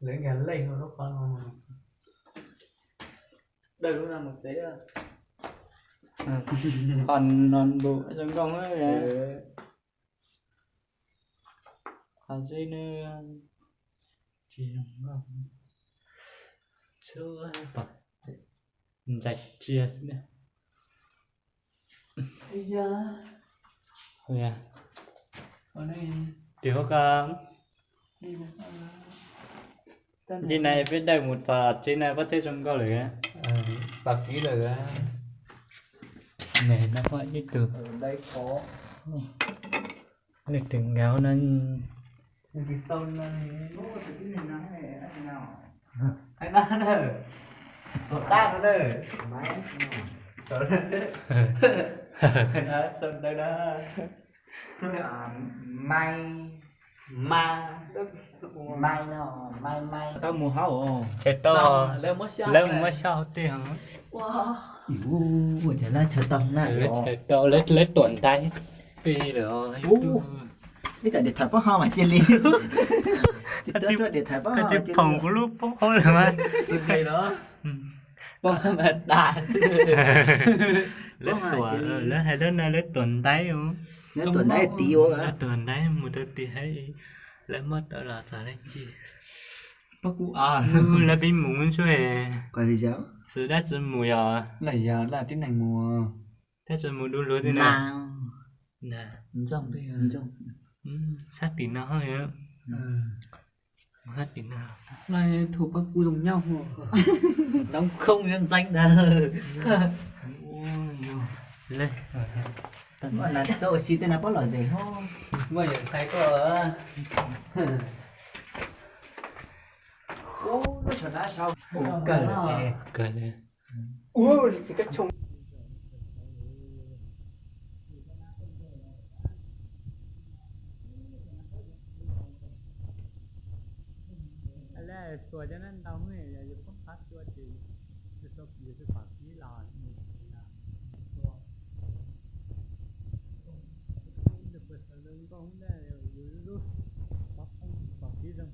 Lawv nkag lej hauv lub qhov no. Dawj lub no mus tsev. Qhov no npum zoo nkauj. Qhov zeb no tsis zoo nkauj. Ntxais tsiaj xwb na. Tim hauv ko. Yim na peb dawj mus tom tsev na, pob txeb zoo nkauj lawm. Pas kiv lawm. Nws no muaj ib tug leej twg nkaus no. Hais no na, tuam tab no na. Sau ntawv na. Mai, mai, mai no, mai mai. Tau mus hauv. Tshaw tau, lawv muab xyab hauv tej. Ua cas lawv tshaw tau na. Lawv tuam ntaiv tej lawm. Ib txawm điện thoại pob hauv mas cia li. Cia li điện thoại pob hauv cia li. Phoom kuv lub pob hauv lawm mas. Pob hauv mas tas. Lawv tuam, lawv hais lawv no lawv tuam ntaiv. Lawv tuam ntaiv tid ua, lawv tuam ntaiv mus rau tim hauv. Lawv muab tau los txog leej twg. Pob kuv, lawv pib mus ntsuag. Xwb dab tsi mus yog. Lawm yog lawv tib neeg mus. Dab tsi mus du lug tej na. Sab tim no. Sab tim no. Lawv thu pob kuv zoo nyob. Nrov khoob nyob ntxeeb ntag. Tuaj ua si tej no pob lom zem hos. Muaj yawm ntxhais tuaj. Ub, lub tshav nab sau. Kawg li. Xuas cov nab ntau, yog yus poob qhov tsua ces yus xuas pom kib los. Nkauj ntag, yus lub pom kib zoo.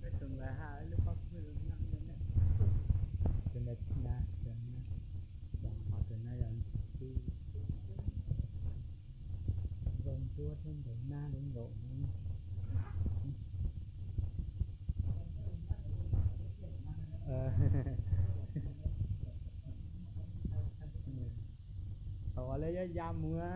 Peb tus npawg haj lub pob kub zoo nyob. Tus ntawd na, tus ntawd, ho tus no yog ntxim, zoo ntuab thiab ntev nab zoo nkaus. Thaum uas lawv yuav ya mus, ua si.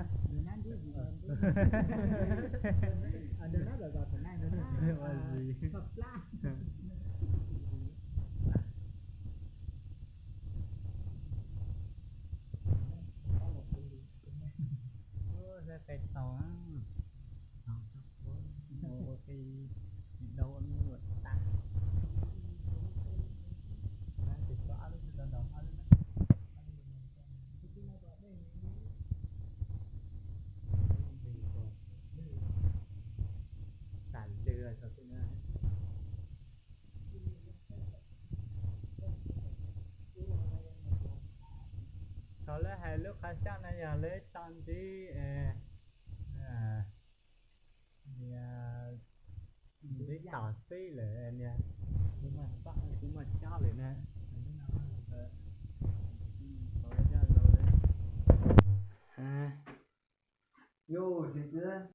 Qe tau, ua qe, tsis dau ua me nyuam tas. Tab sis tshuav ob lub twb tau ntaus ob lub na. Tas lwg tau xwb na. Thaum lawv hais lub qhov xyab no yog lawv tso ntxiv, ntxiv tom xib lawm niag, kuv muaj xob kuv muaj cob lawm na. Thaum lawv coj los lawv